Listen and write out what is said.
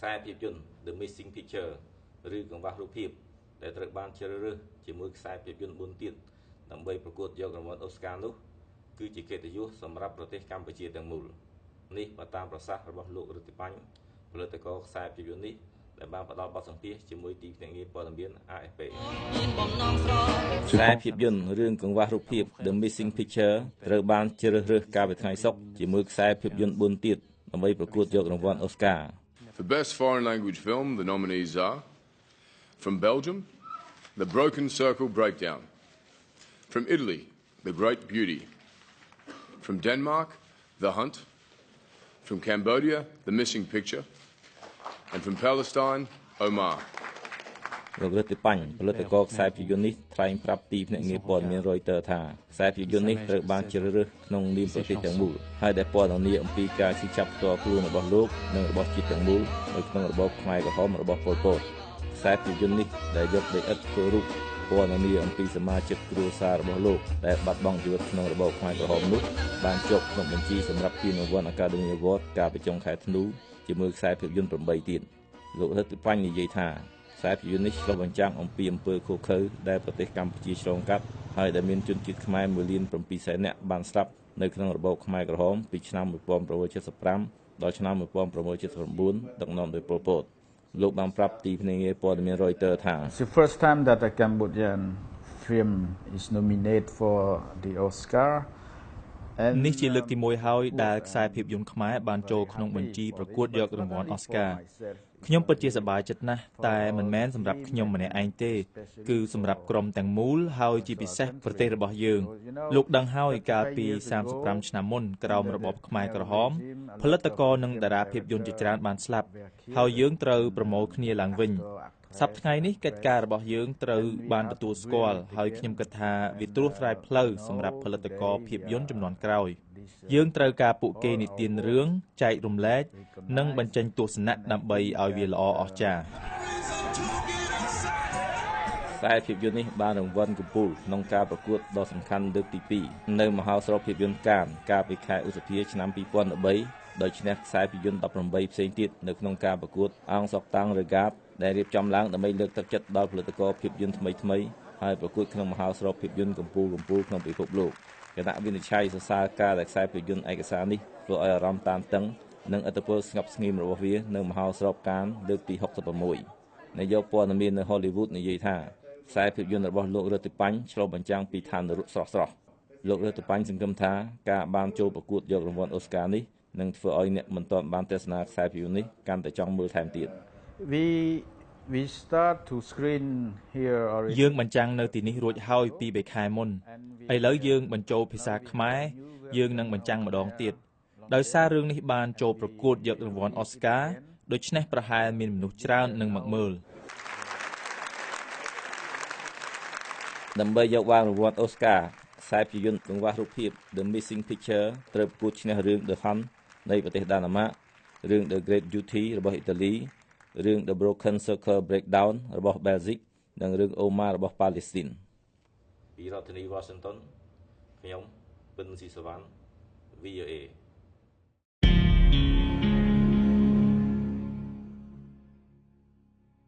ខ្សែភាពយន្ត The Missing Picture ឬកង្វះរូបភាពដែលត្រូវបានជ្រើសរើសជាមួយខ្សែភាពយន្ត4ទៀតដើម្បីប្រកួតយករង្វាន់អូស្ការនោះគឺជាកិត្តិយសសម្រាប់ប្រទេសកម្ពុជាទាំងមូលនេះបើតាមប្រសាសន៍របស់លោករិទ្ធីបាញ់ផលិតករខ្សែភាពយន្តនេះដែលបានផ្ដល់បទសម្ភាសន៍ជាមួយទីភ្នាក់ងារព័ត៌មាន AFP ខ្សែភាពយន្តរឿងកង្វះរូបភាព The Missing Picture ត្រូវបានជ្រើសរើសកាលពីថ្ងៃសុក្រជាមួយខ្សែភាពយន្ត4ទៀតដើម្បីប្រកួតយករង្វាន់អូស្ការ For Best Foreign Language Film, the nominees are from Belgium, The Broken Circle Breakdown; from Italy, The Great Beauty; from Denmark, The Hunt; from Cambodia, The Missing Picture; and from Palestine, Omar. លោករិទ្ធីបាញ់ផលិតករខ្សែភាពយន្តនេះថ្លែងប្រាប់ទីភ្នាក់ងារព័ត៌មាន Reuters ថាខ្សែភាពយន្តនេះត្រូវបានជ្រើសរើសក្នុងនាមប្រទេសទាំងមូលហើយដែលពណ៌នាអំពីការឈឺចាប់ផ្ទាល់ខ្លួនរបស់លោកនិងរបស់ជាតិទាំងមូលនៅក្នុងរបបខ្មែរក្រហមរបស់ប៉ុលពតខ្សែភាពយន្តនេះដែលយកដីឥដ្ឋធ្វើរូបពណ៌នាអំពីសមាជិកគ្រួសាររបស់លោកដែលបាត់បង់ជីវិតក្នុងរបបខ្មែរក្រហមនោះបានជាប់ក្នុងបញ្ជីសម្រាប់ពានរង្វាន់ Academy Award កាលពីចុងខែធ្នូជាមួយខ្សែភាពយន្ត8ទៀតលោករិទ្ធីបាញ់និយាយថាខ្សែភាពយន្តនេះឆ្លុះបញ្ចាំងអំពីអំពើឃោរឃៅដែលប្រទេសកម្ពុជាឆ្លងកាត់ហើយដែលមានជនជាតិខ្មែរ1,700,000នាក់បានស្លាប់នៅក្នុងរបបខ្មែរក្រហមពីឆ្នាំ1975ដល់ឆ្នាំ1979ដឹកនាំដោយប៉ុលពតលោកបានប្រាប់ទីភ្នាក់ងារព័ត៌មាន Reuters ថា It's the first time that a Cambodian film is nominated for the Oscar. នេះជាលើកទី1ហើយដែលខ្សែភាពយន្តខ្មែរបានចូលក្នុងបញ្ជីប្រកួតយករង្វាន់អូស្ការខ្ញុំពិតជាសប្បាយចិត្តណាស់តែមិនមែនសម្រាប់ខ្ញុំម្នាក់ឯងទេគឺសម្រាប់ក្រុមទាំងមូលហើយជាពិសេសប្រទេសរបស់យើងលោកដឹងហើយកាលពី35ឆ្នាំមុនក្រោមរបបខ្មែរក្រហមផលិតករនិងតារាភាពយន្តជាច្រើនបានស្លាប់ហើយយើងត្រូវប្រមូលគ្នាឡើងវិញសប្តាហ៍ថ្ងៃនេះកិច្ចការរបស់យើងត្រូវបានទទួលស្គាល់ហើយខ្ញុំគិតថាវាត្រួសត្រាយផ្លូវសម្រាប់ផលិតករភាពយន្តជំនាន់ក្រោយយើងត្រូវការពួកគេនិទានរឿងចែករំលែកនិងបញ្ចេញទស្សនៈដើម្បីឲ្យវាល្អអស្ចារ្យខ្សែភាពយន្តនេះបានរង្វាន់កំពូលក្នុងការប្រកួតដ៏សំខាន់លើកទី2នៅមហោស្រពភាពយន្តកានកាលពីខែឧសភាឆ្នាំ2013ដោយឈ្នះខ្សែភាពយន្ត18ផ្សេងទៀតនៅក្នុងការប្រកួតអង្គសកតាំងរហ្គាតដែលរៀបចំឡើងដើម្បីលើកទឹកចិត្តដល់ផលិតករភាពយន្តថ្មីៗហើយប្រកួតក្នុងមហោស្រពភាពយន្តកំពូលក្នុងពិភពលោកគណៈវិនិច្ឆ័យសរសើរការដែលខ្សែភាពយន្តឯកសារនេះធ្វើឲ្យអារម្មណ៍តានតឹងនិងឥទ្ធិពលស្ងប់ស្ងៀមរបស់វានៅមហោស្រពកានលើកទី66នាយកព័ត៌មាននៅ Hollywood និយាយថាខ្សែភាពយន្តរបស់លោករិទ្ធីបាញ់ឆ្លុះបញ្ចាំងពីឋាននរកស្រស់ៗលោករិទ្ធីបាញ់សង្ឃឹមថាការបានចូលប្រកួតយករង្វាន់អូស្ការនេះនឹងធ្វើឲ្យអ្នកមិនទាន់បានទស្សនាខ្សែភាពយន្តនេះកាន់តែចង់មើលថែមទៀត We start to screen here already. យើងបញ្ចាំងនៅទីនេះរួចហើយពី3ខែមុនឥឡូវយើងបញ្ចូលភាសាខ្មែរយើងនឹងបញ្ចាំងម្ដងទៀតដោយសាររឿងនេះបានចូលប្រកួតយករង្វាន់អូស្ការដូច្នេះប្រហែលមានមនុស្សច្រើននឹងមកមើលដើម្បីយកបានរង្វាន់អូស្ការខ្សែភាពយន្តកង្វះរូបភាព The Missing Picture ត្រូវប្រកួតឈ្នះរឿង The Hunt នៃប្រទេសដាណឺម៉ាករឿង The Great Beauty របស់អ៊ីតាលីរឿង The Broken Circle Breakdown របស់បែលហ្សិកនិងរឿង Omar របស់ប៉ាឡេស្ទីនពីរដ្ឋធានី Washington ខ្ញុំពិនស៊ីសវណ្ណ VOA